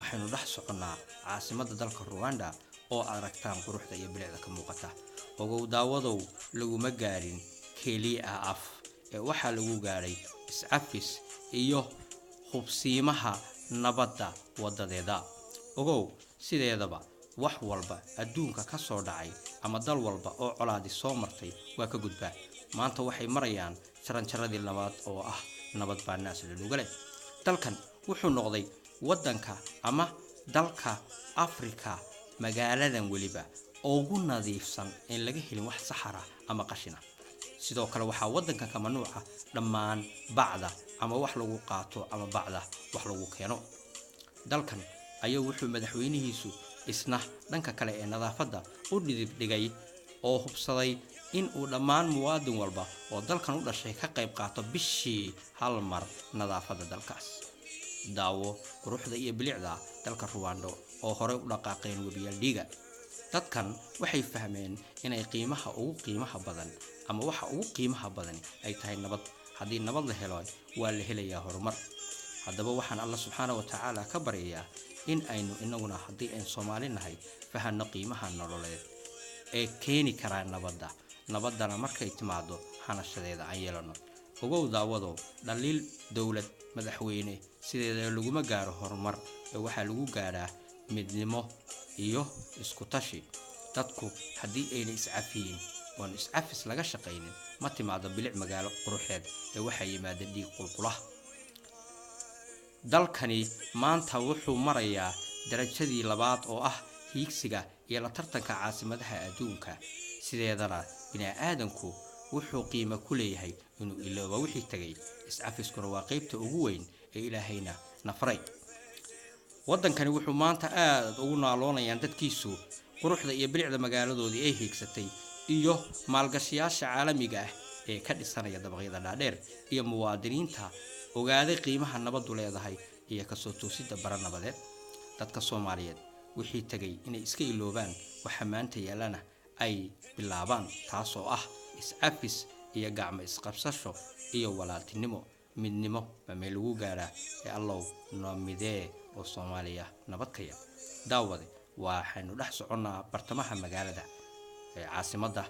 Waxaynu dhex soconnaa caasimadda dalka Ruwanda oo aragtaan quruxda iyo bilicda ka muuqata. Ogow daawadow, laguma gaarin keliya ah af ee waxaa lagu gaadhay iscafis iyo hubsiimaha nabadda wadadeeda. Ogow, sideedaba wax walba adduunka ka soo dhacay ama dal walba oo colaadi soo martay waa ka gudbaa. Maanta waxay marayaan jaranjaradii labaad oo ah nabad baa naas laluga leh. Dalkan wuxuu noqday waddanka ama dalka Afrika magaaladan weliba ugu nadiifsan een laga helin wax saxara ama qashina. Sidoo kale waxaa waddankan ka mamnuuca dhammaan bacda ama wax lagu qaato ama bacda wax lagu keeno. Dalkan ayaa wuxuu madaxweynihiisu isna dhanka kale ee nadaafadda u dhidib dhigay oo hubsaday in uu dhammaan muwaadin walba oo dalkan u dhashay ka qayb qaato bishii hal mar nadaafadda dalkaas. Daawo quruxda iyo bilicda dalka Ruwando oo horey u dhaqaaqeen webiyaal dhiiga. Dadkan waxay fahmeen inay qiimaha ugu qiimaha badan ama waxa ugu qiimaha badani ay tahay nabad. Haddii nabad la helo, waa la helayaa horumar. Haddaba waxaan Alla subxaana wa tacaala ka baryayaa in aynu inaguna, haddii aynu Soomaali nahay, fahanno qiimaha nololeed ee keeni karaa nabadda, nabaddana markay timaado hanashadeeda aan yeelano. Ogow daawadow, dhaliil dowlad madaxweyne sideeda laguma gaaro horumar ee waxaa lagu gaadhaa midnimo iyo isku tashi. Dadku haddii ayna iscafiyin oon iscafis laga shaqaynin, ma timaado bilic magaalo quruxeed ee waxaa yimaada dhiig qulqula. Dalkani maanta wuxuu marayaa darajadii labaad oo ah hiigsiga iyo la tartanka caasimadaha adduunka. Sideedana bini-aadanku wuxuu qiimo ku leeyahay inuu ilooba wixii tegay, iscafiskuna waa qeybta ugu weyn ee Ilaahayna nafaray. Waddankani wuxuu maanta aada ugu naaloonayaan dadkiisu quruxda iyo bilicda magaaladoodii ay hiigsatay iyo maalgashayaasha caalamiga ah ee ka dhisanaya dabaqyada dhaadheer iyo muwaadiniinta ogaaday qiimaha nabaddu leedahay iyo kasoo toosidda bara nabadeed. Dadka Soomaaliyeed wixii tegay inay iska iloobaan, waxa maanta yaallana ay bilaabaan, taasoo ah iscafis iyo gacmo isqabsasho iyo walaaltinimo. Midnimo baa meel lagu gaadhaa ee Allow noo midee oo Soomaaliya nabad ka yar. Daawade, waxaynu dhex soconnaa bartamaha magaalada ee caasimadda